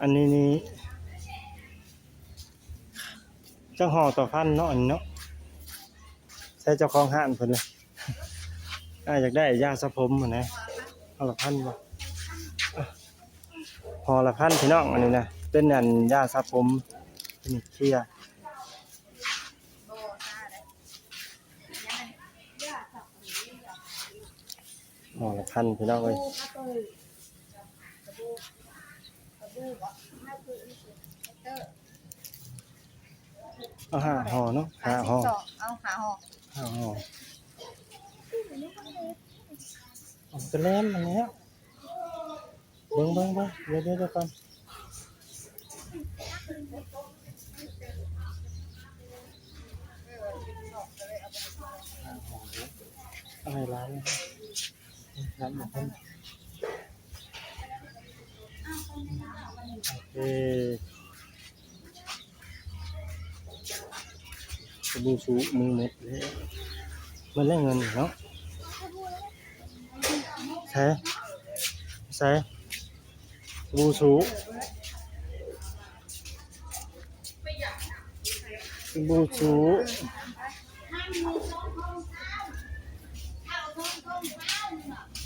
ອັນນີ້ນີ້ ຈັກຫໍ່ຕໍ່ພັນເນາະ ອັນນີ້ເນາະ. ໃສ່ເຈົ້າຂອງຮ້ານເພິ່ນເລີຍ. ອ້າຍຢາກໄດ້ຢາສະຜົມຫັ້ນນະ. ຫໍ່ລະພັນບໍ່? ຫໍ່ລະພັນ ພີ່ນ້ອງ. ອັນນີ້ນະ ເປັນອັນຢາສະຜົມ ເປັນເຄຍ. ຫໍ່ລະພັນ ພີ່ນ້ອງເອີຍ. ເອົາຫ້າຫໍ່ເນາະ ຫ້າຫໍ່ ຫ້າສິບສອງ ເອົາຫ້າຫໍ່ ຫ້າຫໍ່. ເອົາກະແລມຫັ້ນແຫຼະ. ເບິ່ງ ເບິ່ງ ເບິ່ງ ດຽວ ດຽວ ດຽວກ່ອນ. ເອົາໃຫ້ຫຼານ ຫຼານບາງຄົນ. ໂອເຄ ສະບູຊູມືໝົດແລ້ວ ໝົດແລ້ວເງິນເນາະ. ໃສ ໃສ ສະບູຊູ ສະບູຊູ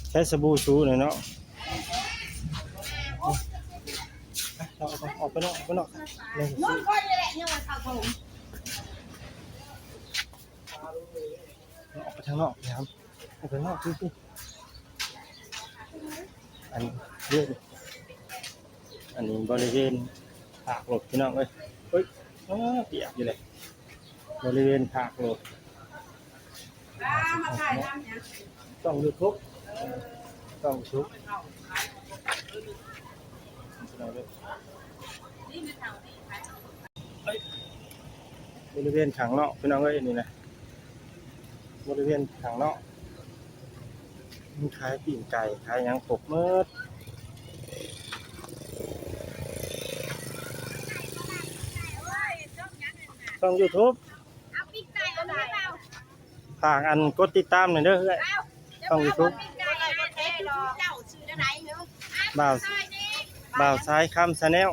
ໃຊ້ສະບູຊູແຫຼະເນາະ. ໄປ ອອກໄປນອກ ອອກໄປນອກ ອອກໄປນອກ ອອກໄປທາງນອກ ອອກໄປທາງນອກ ອອກໄປທາງນອກ ອັນນີ້ ອັນນີ້ບໍລິເວນ ພາກລົດ ພີ່ນ້ອງເອີຍ. ເອີຍ ອ້າ ປຽກຢູ່ເລີຍ ບໍລິເວນພາກລົດ. ຕ້ອງຢູທູບ ຕ້ອງຢູທູບ ພີ່ນ້ອງເອີຍ. ບໍລິເວນຂ້າງນອກ ພີ່ນ້ອງເອີຍ ນີ້ນະ ບໍລິເວນຂ້າງນອກ ມີຂາຍປີ້ງໄກ່ ຂາຍຫຍັງຄົບໝົດ. ຊ່ອງຢູທູບ ຝາກອັນກົດຕິດຕາມໜ່ອຍເດີເອື້ອຍ ຊ່ອງຢູທູບ ບ່າວ ບ່າວຊາຍຄຳ Channel.